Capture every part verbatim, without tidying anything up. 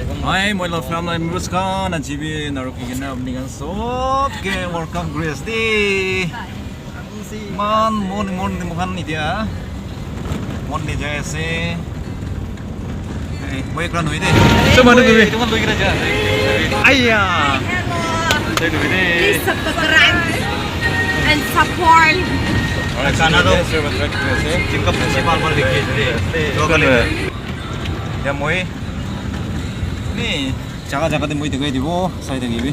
Hi, moi la family members khan, aji bi narukhi kena apni khan sob ke welcome kuri ase de. Iman mon, mon, mon khan etia mon de jai ase. Hey, moi ekla nohoi de. Sob manu khan loi kena jai ase. Aiya. Hello. Please subscribe and support. Alright, channel to subscribe kuri ase. Jinka principal pon likhi ase. Local area. Ya moi ni jaga jaga te moi dikhai dibo, sai thakibi.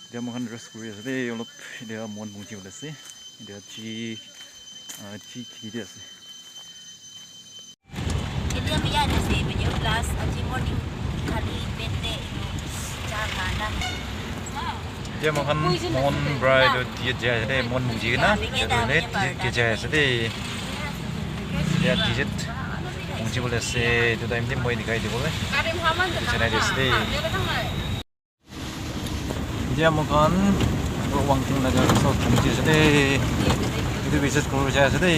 Etia moi khan rest kuri ase de, olop etia mon bhunji bole ase. Etia chi, ah, chi kheti de ase. Etia biya ase, video class, aji morning khali bed te etu cha khana. Etia moi khan mon bra etu diet jai ase de, mon bhunji kena, etu hoile diet ke jai ase de. Etia diet bhunji bole ase, etu time te moi dikhai dibole. Etu janai di ase de. Etia moi khan Wangting laga resort phuchi ase de. Etu visit kuri jai ase de.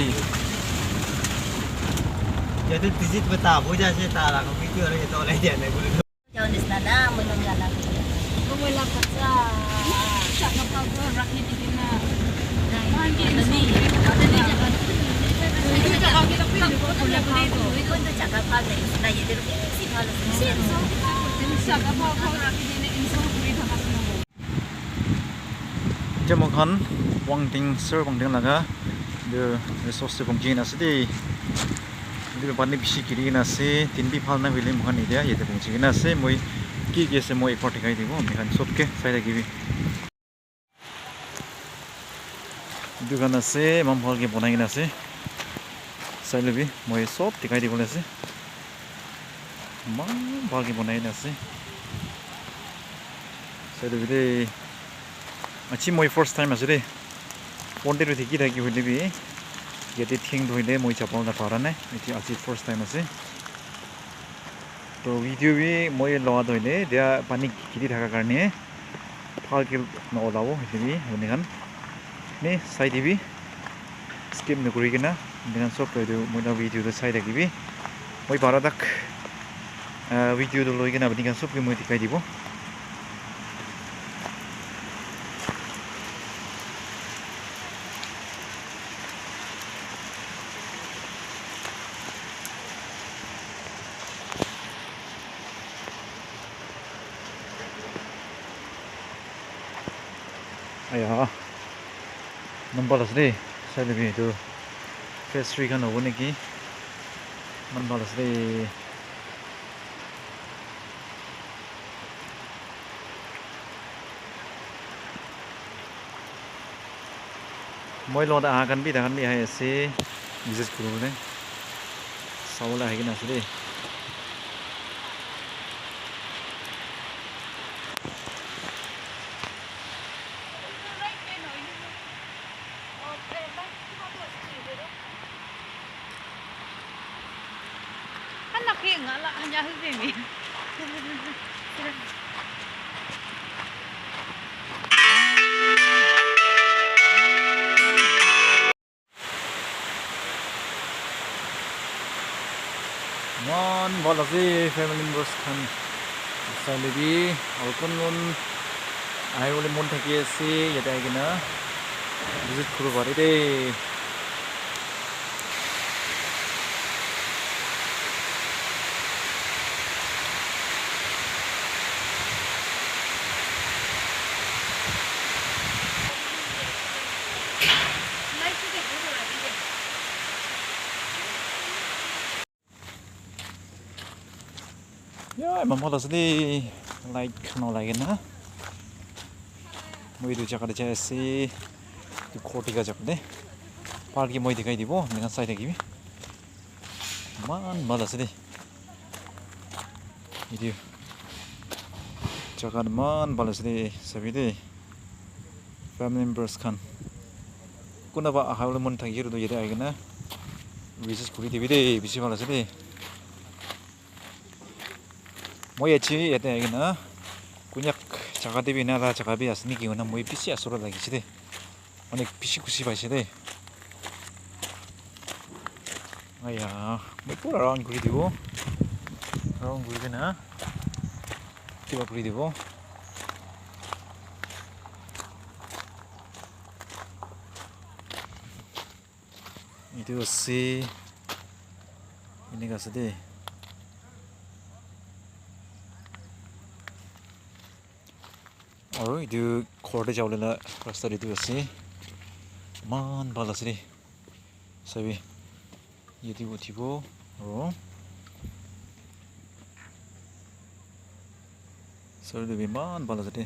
Yate visit bata boi jai ase ta laga video aru yate olai dia nai bole. Jao nisna na, moi khan jana. Moi la bacha. Chaka pa ko rakhi di na. Chaka pa ko rakhi di na. Etia moi khan Wangting, Sir Wangting laga etu resort te phuchi kena ase de. Etu pani bishi giri kena ase, din bi bhal nai hoile moi khan etia yate phuchi kena ase. Moi ki ki ase moi ekbaar dikhai dibo, moi khan sob ke sai thakibi. Etu khan ase, eman bhal ke bonai kena ase. Sai lebi, moi sob dikhai dibole ase. Eman bhal ke bonai kena ase. Sai lebi de. Aji moi first time ase de. Phone te tu dikhi thaki hoile bi, yate theng dhoi le moi chapal na para nai. Etia aji first time ase. To video bi moi loa toh hoile, etia pani kheti thaka karne bhal ke na olabo, hoile bi apni khan ne sai dibi, skip na kuri kena apni khan sob etu moi la video toh sai thakibi. Moi para tak, ah, video toh loi kena apni khan sob ke moi dikhai dibo. Aya, eman bhal ase de, sai lebi etu phase three khan hobo niki, eman bhal ase de. Moi logot aha khan bi, takhan bi ahi ase, visit kuribole, sabole ahi kena ase de. Eman bhal ase family members khan. Sai lebi aru kun kun ahibole mon thaki ase, yate ahi kena visit kuribo pare de. Ya, eman bhal ase de, light khan olai kena. Moi etu jaga te jai ase, etu ghor dikha jaga te. Bhal ke moi dikhai dibo, apni khan sai thakibi. Eman bhal ase de. Etu jaga eman bhal ase de, sabi de. Family members khan. Kunba ahabole mon thakile toh yate ahi kena visit kuri dibi de, bishi bhal ase de. Moi aji yate ahi kena, konyak jaga te bi ena la jaga bi ase niki koina moi bishi asor lagise de. Onek bishi khushi paise de. Aya, moi pura round kuri dibo. Round kuri kena kiba kuri dibo. Etu ase, eneka ase de. Aru etu ghor te jabole la rasta te etu ase. Eman bhal ase de. Sabi, yate uthibo aru sabi eman bhal ase de.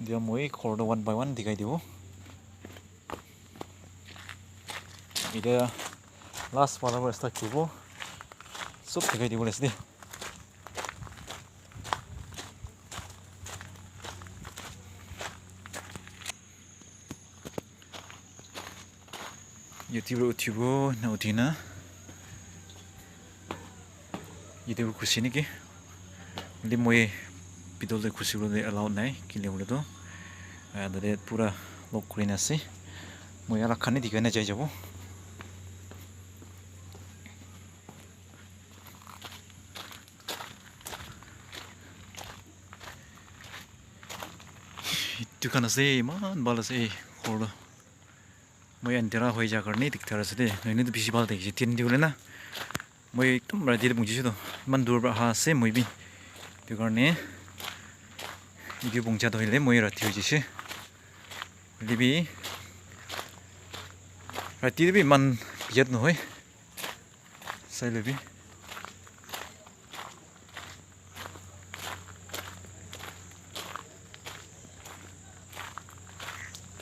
Dia moi ghor toh one by one dikhai dibo. Etia last wala para start kuribo. Sob dikhai dibo ase de. Yate para uthibo na uthi na yate para khushi naki? Hoile moi bithor te khushi bole allow nai, kile hoile toh, ah, tate pura lock kuri na ase. Moi alak khan he dikhai na jai jabo. Etu khan ase, eman bhal ase ghor toh. Moi andhera hoi ja karne diktar ase de. Nohole toh bishi bhal thakishe. Tin di hole na. Moi ekdum rati te punchise toh. Eman dur para aha ase moi bi. Etu karne etu puncha toh hoile moi rati hoi jaise. Hoile bi rati te bi eman bijat nohoi. Sai lobi.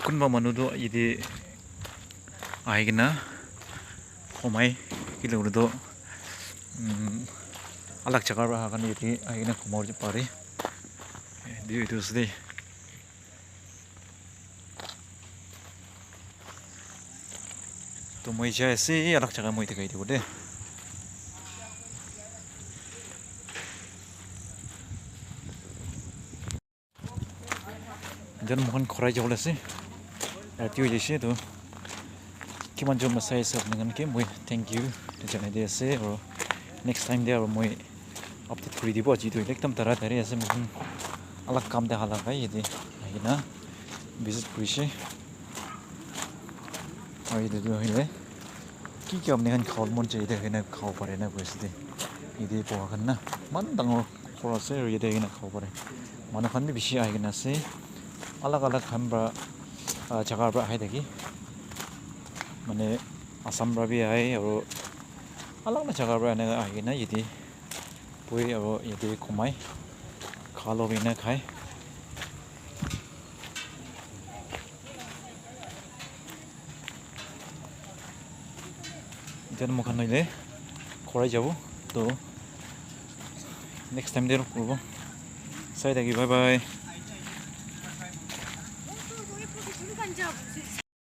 Kunba manu toh yate ahi kena khomai, kile koile toh, um, alak jaga para aha khan yate ahi kena khoma pare. Etu, etu ase de. To moi jai ase, alak jaga moi dikhai dibo de. Etu moikhan khurai jabole ase. Rati hoi jaise toh. Kiman jon sai ase apni khan ke moi thank you te janai di ase, aru next time te aru moi update kuri dibo. Aji toh ekdum tara tari ase, moikhan alak kam te hala kai yate ahi kena visit kurise. Aru yate toh hoile ki ki apni khan khabo mon jai yate ahi kena khabo pare na koi ase de. Yate boha khan na eman dangor ghor ase aru yate ahi kena khabo pare. Manu khan bi bishi ahi kena ase. Alak alak khan para, ah, jaga para ahi thaki. Mane Assam para bi ahe aru alak alak jaga para eneka ahi kena yate bohe aru yate khumai kha loi kena khai. Etia moi khan hoile khurai jabo toh next time te log kuribo. Sai thaki, bye bye.